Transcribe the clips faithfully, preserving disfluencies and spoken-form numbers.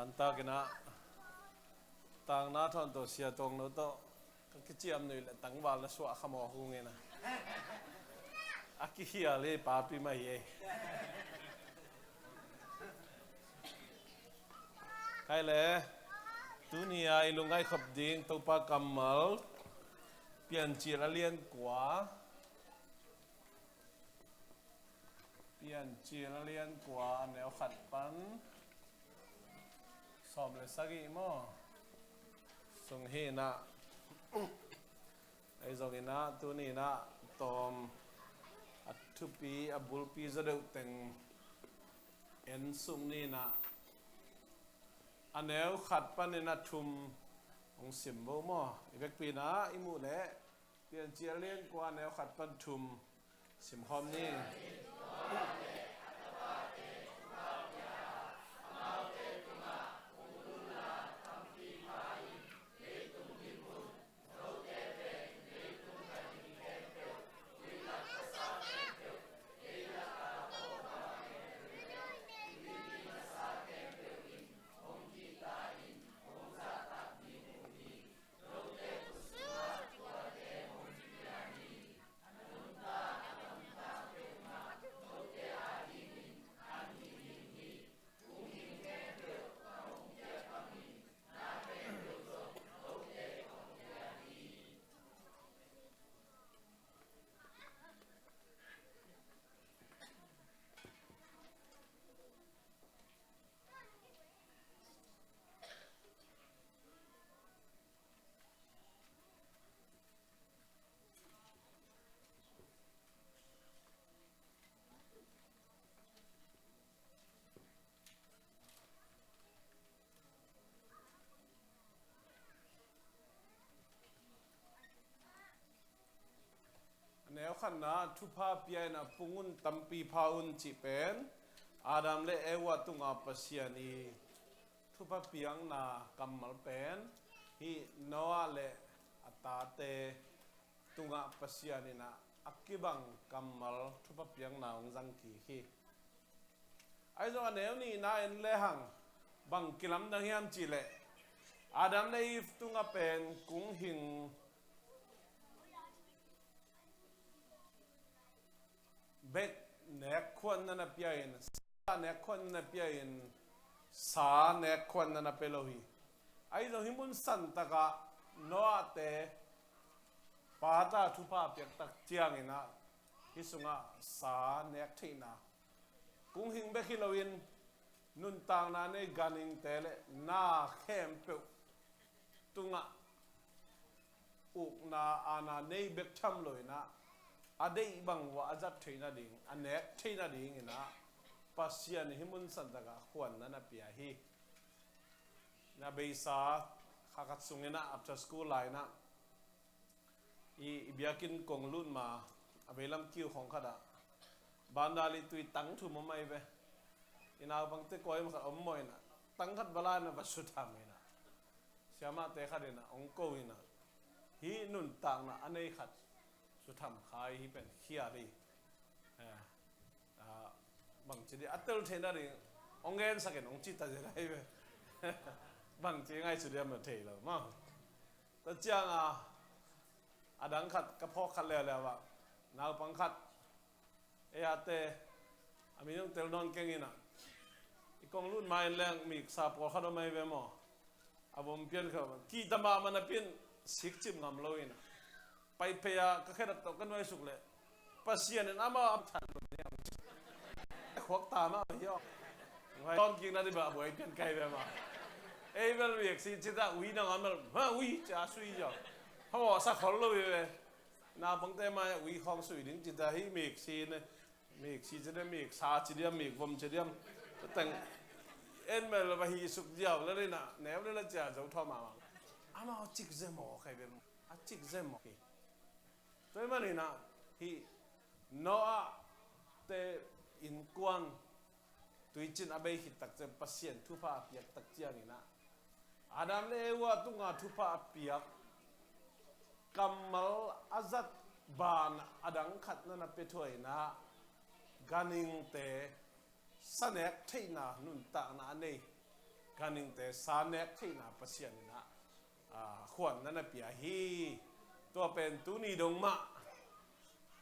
Antakinah tangna thawn tawh Sia Tuang No tawh ka kiciam nuih le tangval na suah kha mawk hungin a, a kihial hi papi mah hi ei. Khai le, tuni-a i lungngaih khop ding Topa kammal Piancil a lian kua, Piancil a lian kua a neu khat pan sawm le sagih maw? Sung hi inah, ei zong inah tuni inah tawm a thupi a bulpi zaw deuh teng en sung ni inah, a neu khat panin a thum hong sim bo maw? I vekpi inah i muh leh Piancil a lian kua a neu khat pan thum simkhawm ni. A neu khatna, thupha pia in a pung un, tampi pha un cih pen Adam le Eva tunga Pasian i thupha piakna kammal pen hih Noah le a tate tungah Pasian in a, a kibang kammal thupha piakna hong zang kik hi. Ahi zong a neu nihna en lehang bang kilamdang hiam cih leh Adam le Eve tungah pen kung hing bek nek khuan na na pia in, sa nek khuan na na pia in, sa nek khuan na na pia lo hi. Ahi zong hih mun santakah Noah te pata thupha piak tak ciangin ah hih sungah sa nek theihna, kung hing bek hi loin nuntakna nei ganhingte le na khempeuh tungah ukna aana nei bek tham loin ah a deih bang uh a zat theih nading, a nek theih nadingin ah Pasian in hih mun santakah khuan na na pia hi. Na beisa kha khat sungin ah after school lai-in ah i, i biakinn kong lut ma a veilam kiu khawng khatah bandali tui tang thum om ahi ve. I naupangte kuai ma khat om mawh in ah tang khat va la in ah va sutham in ah siamahte khat in ah hong ko in ah hih nuntakna a nei khat sutham kha hi, hih pen khial hi. Eh, ah, bangci di a tel theih nading hong gensak in hong cita zel ahi ve. Bangci ngaihsut diam na thei lo maw. Tua ciang a, a dang khat ka phawk khat leuleu ah naupang khat, ei ate, a min hong tel nawn keng in ah, i kong lut ma in leng miksa pawlkhat om ahi ve maw. A vom pian kha kihta mahmah napi in sik cim ngam lo in ah, pai phei a ka khedat tawh ka nuaisuk leh Pasian in amah a that lo ni a khuak ta mah hi aw. Ngai tawn kik na di bah a buai pian kai ve mah. Ei bel mik si ci ta ui na ngam bel ma ui ci a sui zaw. Ha maw sa khol lo hi ve. Naupangte mai ui khawng sui ding ci ta hi, mik si ne, mik si ci diam, mik sa ci diam, mik vom ci diam. Teng en mel va hi suk diau le le na neu le le cia zo thaw mahmah. Amau cik ze maw khai ve. A cik ze maw hi. Tua hi manin ah hih Noah te innkuan tuicin a bei khit tak ciang Pasian thupha a piak tak ciangin ah Adam le Eva tunga thupha a piak kammal a zat ban a dang khat na na pia thuah in ah ganhingte sa nek theihna nuntakna a nei Ganhingte sa nek theihna Pasian in ah, ah, khuan na na pia hi. Tua pen tuni dong mah,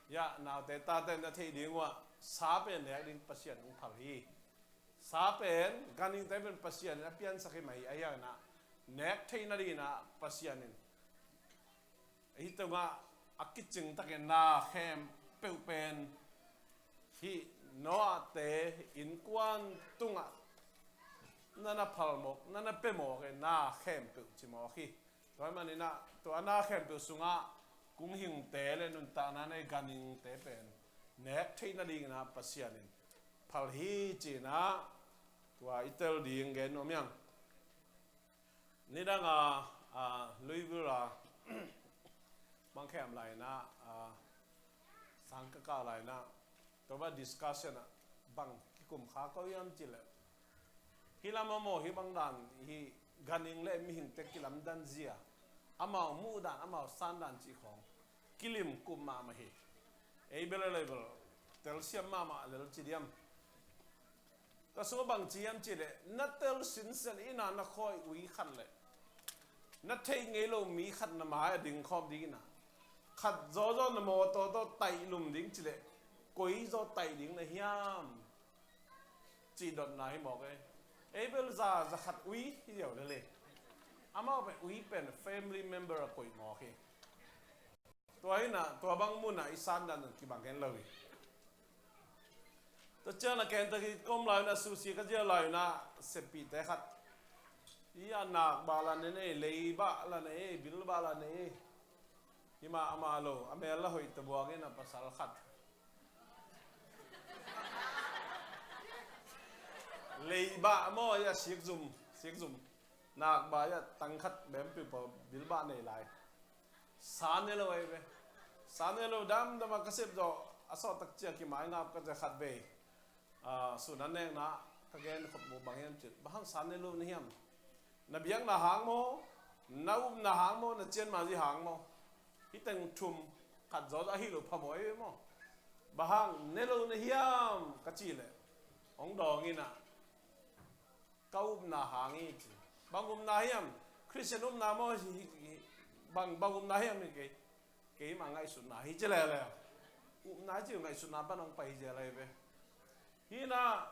ya, naute tate na theih ding uh ah, sa pen nek ding Pasian hong phal hi. Sa pen, ganhingte pen Pasian in a piansak hi mah hi, ahi hangin ah nek theihna dingin ah Pasian in hih tungah a kicing takin na khempeuh pen hih Noah-te innkuan tungah na na phalmawk, na na pemawk in na khempeuh cimawk hi. Tua ahih manin ah tua na khempeuh sungah kung hingte le nuntakna nei ganhingte pen nek theihna dingin ah Pasian in phal hi ci-in ah tua i tel ding gen nuam hi hang. Nidang a, a, Louisville a bang khem lai-in ah, a, sang ka kah lai-in ah, tua bang discussion ah bang kikum kha ko hiam cih leh, hih lam a maw, hih bang dan, hih ganhing le mihingte kilamdan zia, amau muhdan, amau sandan cih khawng kilim kup mahmah hi. Ei bel a level telsiam mahmah lel ci diam. Ka sung a bang ci hiam cih leh, na tel sinsen in ah na khawi ui khat le na theih ngei lo mi khat na mai a ding khawm dingin ah, khat zawzaw na mawtaw tawh taih lum ding cih leh, koi zaw taih ding na hiam? Cih dotna hi mawk e. Ei bel za, za khat ui hi ziau lel e. Amau pen ui pen family member a koih mawk hi. Tua hi-in ah, tua bang mun ah i sandan kibang hen lo hi. Tua ciang a Kentucky ka om lai-in ah, sushi ka zia lai-in ah, seppihte khat, i a nak bah la nei, lei bah la nei, bil bah la nei. Hi mah, amah lo, a mel la hoih ta buang in ah, pasal khat, lei bah maw, i a sikzum, sikzum, nak bah i a tang khat bempiu pawl, bil bah nei lai. Sa ne lo ahi ve. Sa ne lo, damdam a ka sep zawh, a sawt tak ciang kimai ngap ka zia khat vei. A, sun a nekna ka gen khop mu bang hiam cih leh, bang hang sa ne lo na hiam? Na biakna hang maw, na upna hang maw, na cianmazi hang maw? Hih teng thum khat zawzaw ahi lo phamawh ahi ve maw? Bang hang ne lo na hiam ka cih leh, hong dawng in ah, ka upna hang hi ci. Bang upna hiam? Khristian upna maw? Hi, hi, bang, bang upna hiam hi kei? Keimah ngaihsutna hi ci leuleu. Upna hi ci, ngaihsutna pan hong pai hi zel ahi ve. Hi-in ah,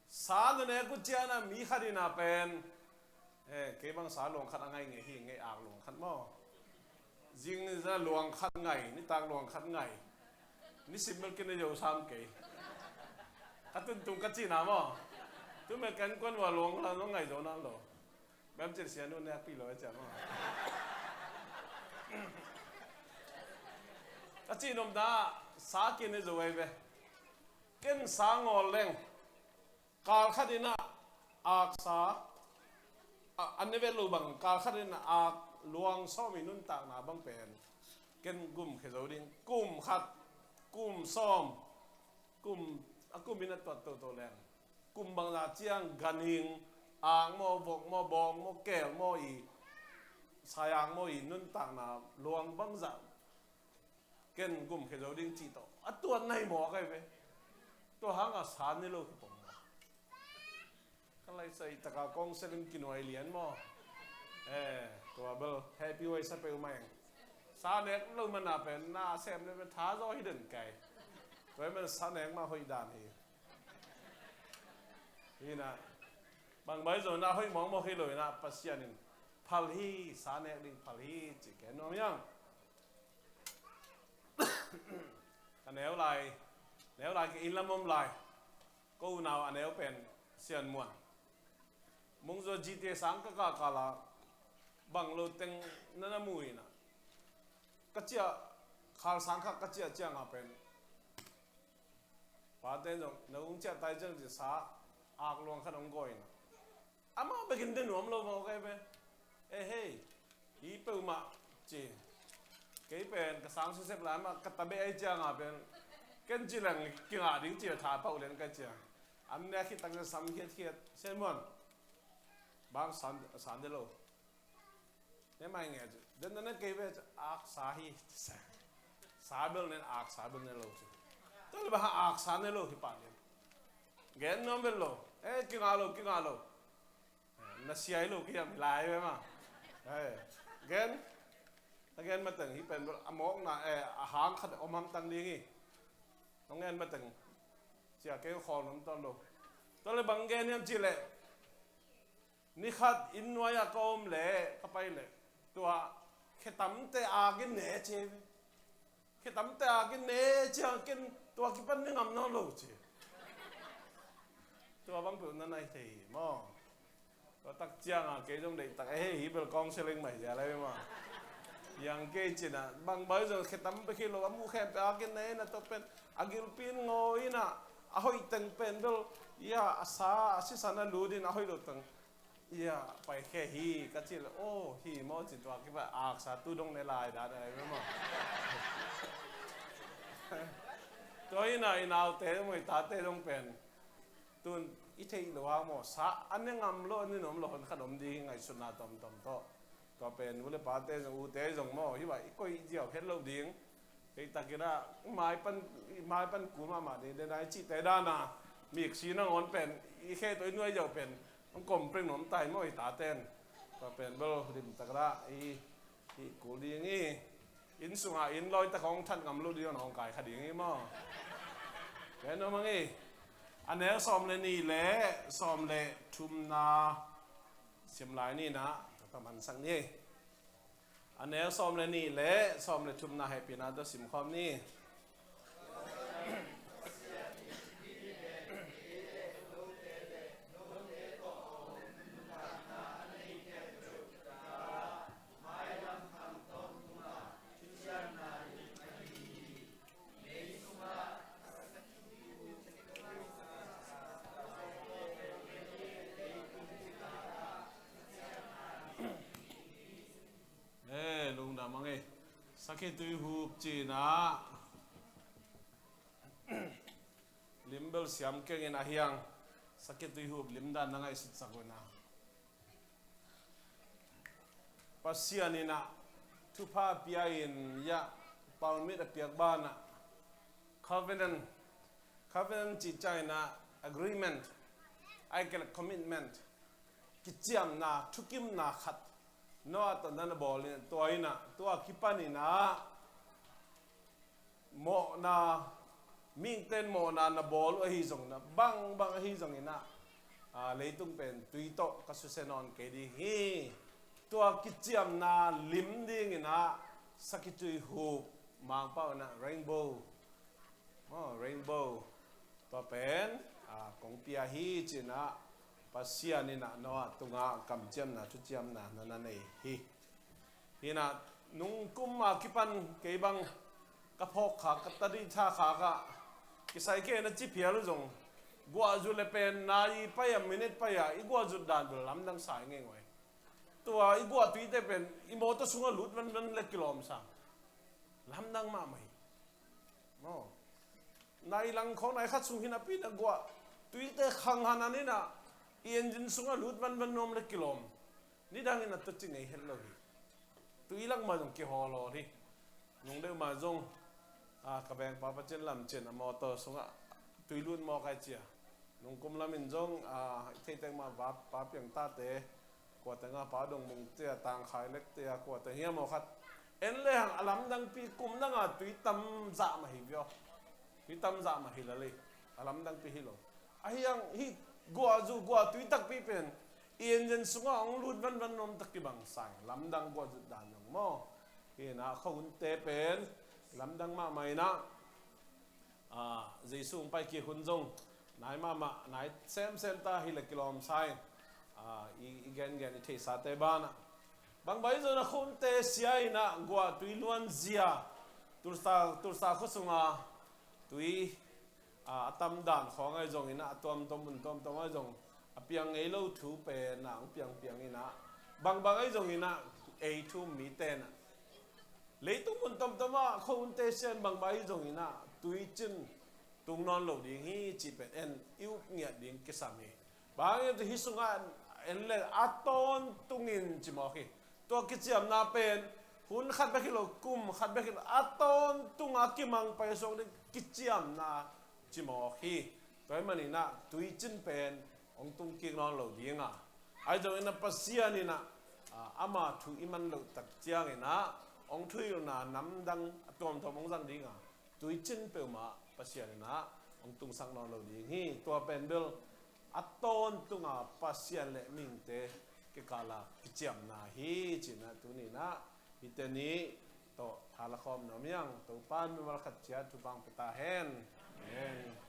sa na nek uh ciangin ah mi khat in ah pen, eh, kei bang sa luang khat a ngai ngei hi, ngei ak luang khat maw. Zing ni zan luang khat ngai, nitak luang khat ngai. Nisim bel kei na zo sam kei. Ka tuntung ka cihna maw. Tu me kan kuan ua luang la nong ngai zo na lo. Bem cin sia nu nek pi lo e ciang maw. Ka cih nopna, sa kei na zo ahi ve. Ken sa ngawl leng, kal khat in ah ak sa, a, an ne vet lo bang, kal khat in ah ak luang sawm i nuntakna bang pen ken gum khia zo ding. Kum khat, kum sawm, kum, a kum in a tuat toto leng, kum bangzah ciang ganhing, ak maw, vok maw, bawng maw, keel maw i, saiak maw i nuntakna luang bangzah ken gum khia zo ding cih tawh a tuat nai mawk ahi ve. Tua hangah sa ne lo kipom maw. Ka laisai taka kong selim kinuai lian maw. Eh, tua bel happy huai sa peuhmah eng. Sa nek lo mana pen na sem le pen tha zaw hi den kai. Tua hi man sa nek mah hoih dan hi. Hi na. Bang bai zo na hoih mawkmawk hi lo hi na, Pasian in phal hi, sa nek ding phal hi ci ken nuam hiang. Ka neu lai, neu lai ka inn lam om lai. Ko unau a neu pen Sian Muan. Mungzua G T A sang ka kah kal a, bang lo teng na na mu hi na. Ka ciah, khal sang khat ka ciah ciang a pen, pate zong na ung ciah tai ciang ci sa, ak luang khat hong gawi na. Amah bekin de nuam lo mawk ahi ve. Eh hei, hi peuhmah ci. Kei pen ka sang sisep lai mah ka ta beh ahi ciang a pen, ken ci leng kingah ding ci a tha pah uh lian ka ciang. An nek khit tak ciang sam khiatkhiat. Sian Muan, bang san, san de lo. Ne mai nge ci. Den na ne kei ve ci, ak sa hi. Sa bel nen, ak sa bel ne lo ci. Tua le bang hang ak sa ne lo hi pah lian. Gen nuam bel lo. Eh, kingah lo, kingah lo. Na siai lo ki hiam lai ve ma. Gen, a gen mateng hi pen a mawkna, eh, a hang khat om hamtang ding hi. Hong gen mateng cia kei khawl nom tawn lo. Tua le bang gen hiam cih leh, ni khat inn nuai ah ka om leh ka pai leh tua khetamte akin ne ci. Khetamte akin ne ciang ken tua kipan ne ngam nawn lo ci. Tua bang peuh na nai thei hi maw? Tua tak ciang a kei zong deihtak a hei hi bel counseling mah hi zia lai maw? Yang kei cin a bang bai zong khetam peuh hi lo a muh khempeuh akin ne na tua pen a gilpi in ngawi in a, a hoih teng pen bel ia a sa a sisan a lut in a hoih lo teng ia pai khe hi ka cih leh, aw hi maw ci tua kipan aksa tu dong ne lai dan a lai maw? Tua hi in a i naute zong i tate zong pen tun i theih lo hang maw, sa a ne ngam lo a ne nuam lo hon khat om ding hi ngaihsutna tomtom tawh. Tua pen u le pate zong ute zong maw hi bah i koih ziau het lo ding. Kei takin a mai pan, mai pan kul mahmah ding den a i cihte dan a miksi nangawn pen i khe tawh i nuai ziau pen hong kompring nuam tai maw i taten. Tua pen bel limtak la i, i kul ding hi. Inn sungah inn lawi tak hong that ngam lo ding hong kai kha ding hi maw? Ken nuam hang hi. A neu sawm le nih le sawm le thumna sim lai ni na ka mansak ni. A neu sawm le nih le sawm le thumna hehpihna tawh simkhawm ni. Eh, lungdam hang hi. Sakhi tui hup cihna lim bel siam kengin a hiang sakhi tui hup limdan na ngaihsutsak uh na. Pasian in a thupha pia in ia palmit a piak banah covenant, covenant cih ciangin a agreement, ai kei le commitment, kiciamna, thukimna khat Noah tawh na na bawl in tua in a tua kipan in a mawhna, mihingte in mawhna na bawl uh ahi zongin a bangbang ahi zongin a, a, leitung pen tui tawh ka susia nawn kei ding hi. Tua kiciamna lim dingin a sakhi tui hup Mangpau in a rainbow, oh, rainbow, tua pen, a, kong pia hi ci in a Pasian in a Noah tungah kamciamna thuciamna na na nei hi. Hi in a nung kum a kipan kei bang ka phawk khak, ka tadih tha khak ah kisai kei na ci phial uh zong guah zut le pen nai pai a minute pai a i guah zut dan bel lamdang sa i ngei ngawh hi. Tua i guah tuite pen i mawtaw sungah lut vanvan le kilawm sa. Lamdang mahmah hi. Maw? Nai lang khawng nai khat sung hi napi in a guah tuite khang hanan in a i engine sungah lut vanvan nuam le kilawm. Nidang in a tua ci ngei het lo hi. Tui lak mah zong kihawlhawl hi. Nung deuh mah zong, a, ka vengpa pa cin lam cin a mawtaw sungah tui lut mawk ai cia. Nung kum lam in zong, a, i theitek mah va pa piang tate, kuate nga pa dong mung cia, tangkhai lek cia, kuate hiam aw khat en le hang a lamdangpi kum dang a tui tam zah mah hi viau. Tui tam zah mah hi lel hi. A lamdangpi hi lo. A hiang hi guah zu guah tui takpi pen i engine sungah hong lut vanvan nuam tak kibang sa hi. Lamdang guah zut dan zong maw? Hi in a khuahunte pen lamdang mahmah in a, a, Jesu hong pai kik hun zong nai mahmah, nai semsem ta hi le kilawm sa hi. A, i, i gengen i theisate banah bang bai zong a khuahunte sia in a guah tui luan zia Tulsa, Tulsa khua sunga tui, a, a tam dan khawng ai zong in a, a tuamtuam mun tuamtuam ai zong a piang ngei lo thu pen a hong piangpiang in a, bangbang ai zong in a ei thu um mite in a leitung mun tuamtuam ah khuahunte sia in bangbang ai zong in a tui cin tung nawn lo ding hi cih pen en i up ngiat ding kisam hi. Bang hang hiam cih leh hih sungah en le a tawntungin ci mawk hi. Tua kiciamna pen hun khat bek hi lo, kum khat bek hi lo, a tawntung a kimang pai suak ding kiciamna ci mawk hi. Tua ahih manin ah tui cin pen hong tung kik nawn lo ding a, Ahi zongin ah Pasian in ah, ah, ama thu i man loh tak ciangin ah hong thuhilhna namdang a tuamtuam hong zang ding a, tuicin peuhmah Pasian in ah hong tungsak nawn lo ding hi. Tua pen bel a tawntunga Pasian le mihingte kikala kiciamna hi ci-in ah tuni-in ah hihte nih tawh tha la khawm nuam hi ing. Topa'n mimal khat ciat thupha pia ta hen. Amen.